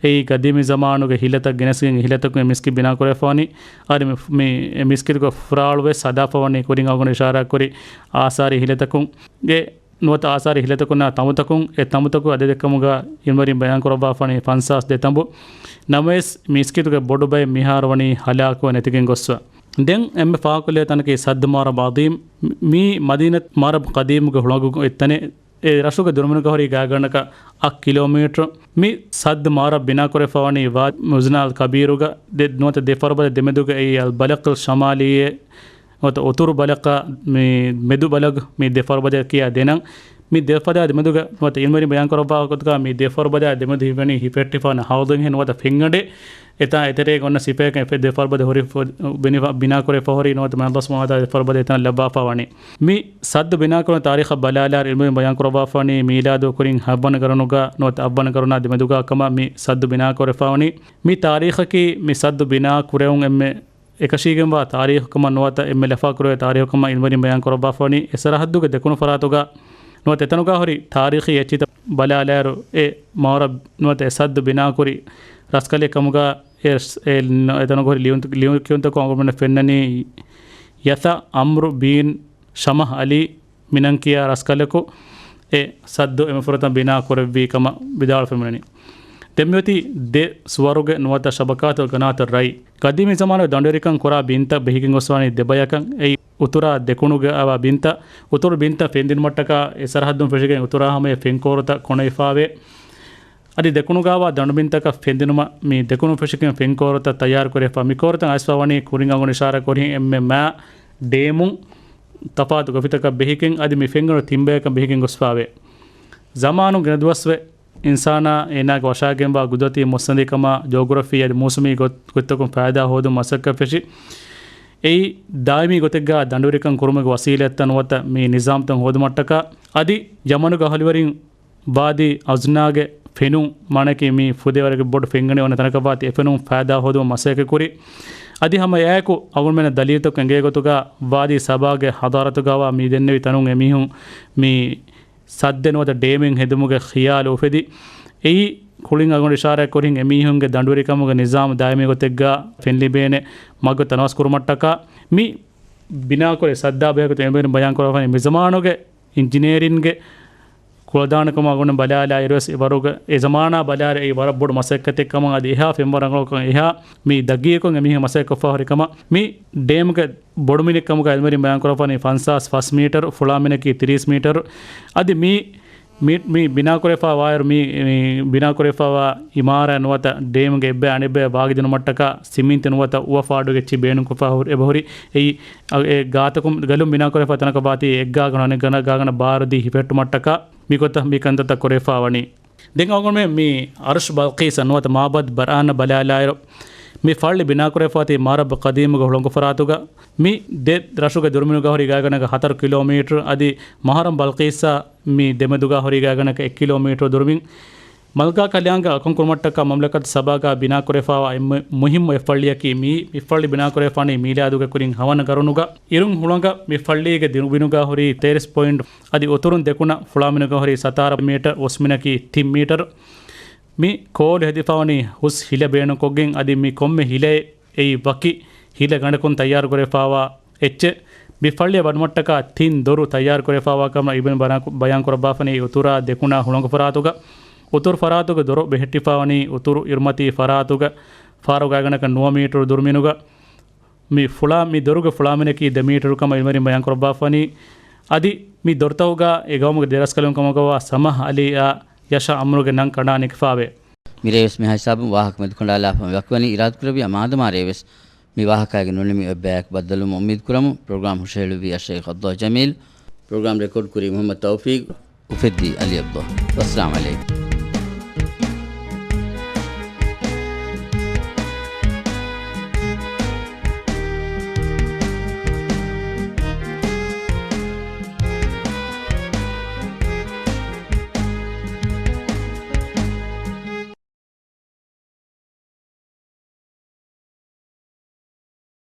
އެއީ ގަދީމީ ޒަމާނުގެ ހިލަތައް ގެނެސްގެން ހިލަތަކުން އެ މިސްކިތް ބިނާކުރެވިފަވަނީ. އަދި މި، މި، އެ މިސްކިތުގެ ފުރާޅުވެސް ހަދާފަވަނީ ކުރިން އަޅުގަނޑު އިޝާރާތްކުރި އާސާރީ ހިލަތަކުން. ގެ ނުވަތަ އާސާރީ ހިލަތަކުންނާ ތަނބުތަކުން. އެ ތަނބުތަކު އަދަދެއްކަމުގަ އިލްމުވެރިން ބަޔާންކުރައްވާފަވަނީ ފަންސާސް ދެ ތަނބު. ނަމަވެސް، މިސްކިތުގެ ބޮޑު ބައެއް މިހާރު ވަނީ ހަލާކުވެ ނެތިގެން ގޮއްސަ. ދެން އެންމެ ފާކުލޭ ތަނަކީ ސައްދު މާރަބް ޢަޒީމް. މީ މަދީނަތް މާރަބް ޤަދީމުގެ ހުޅަނގު އޮތް ތަނެއް. އެ ރަށުގެ ދުރުމިނުގަ ހުރީ ގާތްގަނޑަކަށް އަށް ކިލޯމީޓަރު. މި ސައްދު މާރަށް ބިނާކުރެފަވަނީ ވާދި މުޒްނާލް ކަބީރުގަ ދެ ނުވަތަ ދެ ފަރުބަދަ ދެމެދުގަ އެއީ އަލް ބަލަކް އަލް ޝަމާލީއޭ ނުވަތަ އުތުރު ބަލަކާ މި މެދު ބަލަކް މި ދެ ފަރުބަދަ ކިޔާ ދެ ނަން. މި ދެ ފަރުބަދަ ދެމެދުގަ ނުވަތަ އިލްމުވެރިން ބަޔާންކުރައްވާ ގޮތުގަ މި ދެ ފަރުބަދަ ދެމެދު ހިމެނީ ހިފެއްޓިފާނެ ހައުދުންހެން ނުވަތަ ފެންގަނޑެއް. އެތާ އެތެރޭގަ އޮންނަ ސިފައެއް އެ ދެ ފަރުބަދަ ހުރި ފު-، ބިނިފަ-، ބިނާކުރެފަ ހުރި ނުވަތަ މާތް އަލްލާހު ސުބްޙާނަހޫ ވަތަޢާލާ ދެ ފަރުބަދަ އެތަނަށް ލައްވާފަ ވަނީ. މި ސައްދު ބިނާކުރުމުގެ ތާރީޚަށް ބަލާލާއިރު އިލްމުވެރިން ބަޔާންކުރައްވާފަވަނީ މީލާދު ކުރިން ހަވަނަ ގަރުނުގަ ނުވަތަ އަށްވަނަ ގަރުނާ ދެމެދުގަ ކަމަށް މި ސައްދު ބިނާކުރެފަވަނީ. މި ތާރީޚަކީ މި ސައްދު ބިނާ ކުރެވުން އެންމެ އެކަށީގެންވާ ތާރީޚުކަމަށް ނުވަތަ އެންމެ ލަފާކުރެވޭ ތާރީޚުކަމަށް އިލްމުވެރިން ބަޔާންކުރައްވާފަވަނީ. އެ ސަރަހައްދުގެ ދެކުނު ފަރާތުގަ ނުވަތަ އެތަނުގަ ހުރި ތާރީޚީ އެއްޗިތައް ބަލާލާއިރު އެ މާރަށް ނުވަތަ އެ ސައްދު ބިނާކުރި ރަސްކަލެއް ކަމުގަ އެ، އެ، އެތަނުގަ ހުރި ލިޔުން، ލިޔުން ކިޔުންތަކުން އަޅުގަނޑުމެންނަށް ފެންނަނީ ޔަތަ އަމްރު ބީން ޝަމަހް އަލީ މިނަން ކިޔާ ރަސްކަލަކު އެ ސައްދު އެންމެ ފުރަތަމަ ބިނާ ކުރެއްވީ ކަމަށް ވިދާޅުވެފަ މިވަނީ. ދެން މިއޮތީ ދެ ސުވަރުގެ ނުވަތަ ޝަބަކާތުލް ގަނާތު ރައި. ގަދީމީ ޒަމާނުގެ ދަނޑުވެރިކަން ކުރާ ބިންތައް ބެހިގެން ގޮސްފަވަނީ ދެ ބަޔަކަށް. އެއީ އުތުރާ ދެކުނުގަ އަވާ ބިންތައް. އުތުރު ބިންތައް ފެންދިނުމަށްޓަކާ އެ ސަރަހައްދުން ފެށިގެން އުތުރާ ހަމަޔަށް ފެންކޯރުތައް ކޮނެފާވޭ. އަދި ދެކުނުގަ އަވާ ދަނޑުބިންތަކަށް ފެންދިނުމަށް މި ދެކުނު ފެށިގެން ފެންކޯރުތައް ތައްޔާރު ކުރެފަ. މި ކޯރުތައް އައިސްފަވަނީ ކުރިން އަޅުގަނޑު އިޝާރާތް ކުރިހެން އެންމެ މާ ޑޭމުން ތަފާތު ގޮފިތަކަށް ބެހިގެން އަދި މި ފެންގަނޑު ތިން ބަޔަކަށް ބެހިގެން ގޮސްފާވޭ. ޒަމާނު ގިނަ ދުވަސްވެ އިންސާނާ އޭނާގެ ވަށާގެންވާ ގުދުރަތީ މުއްސަނދިކަމާ ޖޯގްރަފީ އަދި މޫސުމީ ގޮތް، ގޮތްތަކުން ފައިދާ ހޯދުން މަސައްކަތް ފެށި. އެއީ ދާއިމީ ގޮތެއްގަ ދަނޑުވެރިކަން ކުރުމުގެ ވަސީލަތްތައް ނުވަތަ މި ނިޒާމްތައް ހޯދުމަށްޓަކާ. އަދި ޔަމަނުގެ އަހުލުވެރިން ވާދީ އަޒްނާގެ ފެނުން މާނައަކީ މި ފުދޭވަރުގެ ބޮޑު ފެންގަނޑެއް އޮންނަ ތަނަކަށް ވާތީ އެ ފެނުން ފައިދާ ހޯދުމަށް މަސައްކަތް ކުރި. އަދި ހަމަ އެއާއެކު އަޅުގަނޑުމެންނަށް ދަލީލުތަކުން އެނގޭ ގޮތުގަ ވާދީ ސަބާގެ ހަޟާރަތުގަވާ މި ދެންނެވި ތަނުން އެމީހުން މި ސައްދެއް ނުވަތަ ޑޭމެއް ހެދުމުގެ ޚިޔާލު އުފެދި. އެއީ ކުޅިން އަޅުގަނޑު އިޝާރާތް ކުރިން އެމީހުންގެ ދަނޑުވެރިކަމުގެ ނިޒާމު ދާއިމީ ގޮތެއްގަ ފެންލިބޭނެ މަގު ތަނަވަސް ކުރުމަށްޓަކާ މި ބިނާކުރި ސައްދާ ބެހޭގޮތުން އެންމެ ބަޔާން ކުރައްވަނީ މި ޒަމާނުގެ އިންޖިނޭރިންގެ ކުޅަދާނަކަމަށް އަޅުގަނޑު ބަލާލާއިރުވެސް އެވަރުގެ އެ ޒަމާނާ ބަލާއިރު އެއީ ވަރަށް ބޮޑު މަސައްކަތެއް ކަމަށް އަދި އެހާ ފެންވަރަށް ރަނގަޅުކަން އެހާ މި ދަގީގަކޮށް އެމީހުން މަސައްކަތް ކޮށްފަ ހުރި ކަމަށް މި ޑޭމްގެ ބޮޑުމިނެއް ކަމުގަ އިލްމުވެރިން ބަޔާން ކުރައްވަނީ ފަންސާސް ފަސް މީޓަރު، ފުޅާ މިނަކީ ތިރީސް މީޓަރު. އަދި މި، މި، މި ބިނާކުރެފަ ވާއިރު މި، މި ބިނާކުރެފަވާ އިމާރާތް ނުވަތަ ޑޭމްގެ އެއްބަޔަށް އަނެއްބަޔަށް ވާގިދިނުމަށްޓަކާ ސިމިންތި ނުވަތަ އުވަ ފާޑުގެ އެއްޗެއް ބޭނުންކޮށްފަ ހުރި، އެބަހުރި. އެއީ އަ، އެ ގާތަކުން ގަލުން ބިނާކުރެފަ ތަނަކަށް ވާތީ އެއްގާގަނޑު އަނެއްގަނޑަށް ގާގަނޑަށް ބާރުދީ ހިފެއްޓުމަށްޓަކާ މިގޮތަށް މި ކަންތައްތައް ކުރެފަވަނީ. ދެން އަޅުގަނޑުމެން މި އަރުޝް ބަލްޤީސް ނުވަތަ މާބަދް ބަރްހާން ބަލާލާއިރު، މި ފައްޅި ބިނާކުރެފަވާތީ މާރަބް ޤަދީމުގެ ހުޅަނގު ފަރާތުގަ. މި ދެ ރަށުގެ ދުރުމިނުގަ ހުރި ގާގަނޑަކަށް ހަތަރު ކިލޯމީޓަރު އަދި މަހަރަމް ބަލްޤީސްއާ މި ދެމެދުގަ ހުރި ގާގަނޑަކަށް އެއް ކިލޯމީޓަރު ދުރުމިން. މަލްކާ ކަލާނގަ އަކުން ކުރުމަށްޓަކާ މަމްލަކަތު ސަބާގަ ބިނާކުރެފަވާ އެންމެ މުހިއްމު އެއް ފައްޅިއަކީ މި، މި ފައްޅި ބިނާކުރެފަވަނީ މީލާދުގެ ކުރިން ހަވަނަ ގަރުނުގަ. އިރުން ހުޅަނގަށް މި ފައްޅީގެ ދުރުމިނުގަ ހުރީ ތޭރަސް ޕޮއިންޓް އަދި އުތުރުން ދެކުނަށް ފުޅާމިނުގަ ހުރީ ސަތާރަ މީޓަރު، އުސްމިނަކީ ތިން މީޓަރު. މި ކޯލު ހެދިފަވަނީ ހުސް ހިލަ ބޭނުންކޮށްގެން އަދި މި ކޮންމެ ހިލައެއް އެއީ ވަކި ހިލަ ގަނޑަކުން ތައްޔާރުކުރެފަވާ އެއްޗެއް. މި ފައްޅިއަށް ވަޑުމަށްޓަކާ ތިން ދޮރު ތައްޔާރުކުރެފަވާ ކަމަށް އިބްނު ބަރާ-، ބަޔާން ކުރައްވާފަނީ އުތުރާ ދެކުނާ ހުޅަނގު ފަރާތުގަ. އުތުރު ފަރާތުގެ ދޮރު ބެހެއްޓިފަވަނީ އުތުރު އިރުމަތީ ފަރާތުގަ ފާރު ގާގަނޑަކަށް ނުވަ މީޓަރު ދުރުމިނުގަ. މި ފުޅާ، މި ދޮރުގެ ފުޅާމިނަކީ ދެ މީޓަރު ކަމަށް އިލްމުވެރިން ބަޔާން ކުރައްވާފަނީ. އަދި މި ދޮރުތަކުގަ އެ ގައުމުގެ ދެރަސްކަލުން ކަމަކަށްވާ ސަމަހް އަލީއާ ޔަޝާ އަމްރުގެ ނަން ކަނޑާ ނެގިފާވޭ. މިރޭވެސް މިހާ ހިސާބުން ވާހަކަ މެދުކަނޑާލާފަ މި ވަކިވަނީ. އިރާދަކުރެއްވިޔާ މާދަމާ ރޭވެސް މި ވާހަކައިގެ ނުނިމި އެއްބަޔަކު ބައްދަލުވުމަށް އުއްމީދު ކުރަމު. ޕްރޮގްރާމް ހުށަހެޅުއްވީ އައްޝައިޚް އަބްދުﷲ ޖަމީލް. ޕްރޮގްރާމް ރެކޯޑް ކުރީ މުޙައްމަދު ތައުފީޤް. އުފެއްދީ އަލީ އަބްދުﷲ. ވައްސަލާމް ޢަލައިކުމް.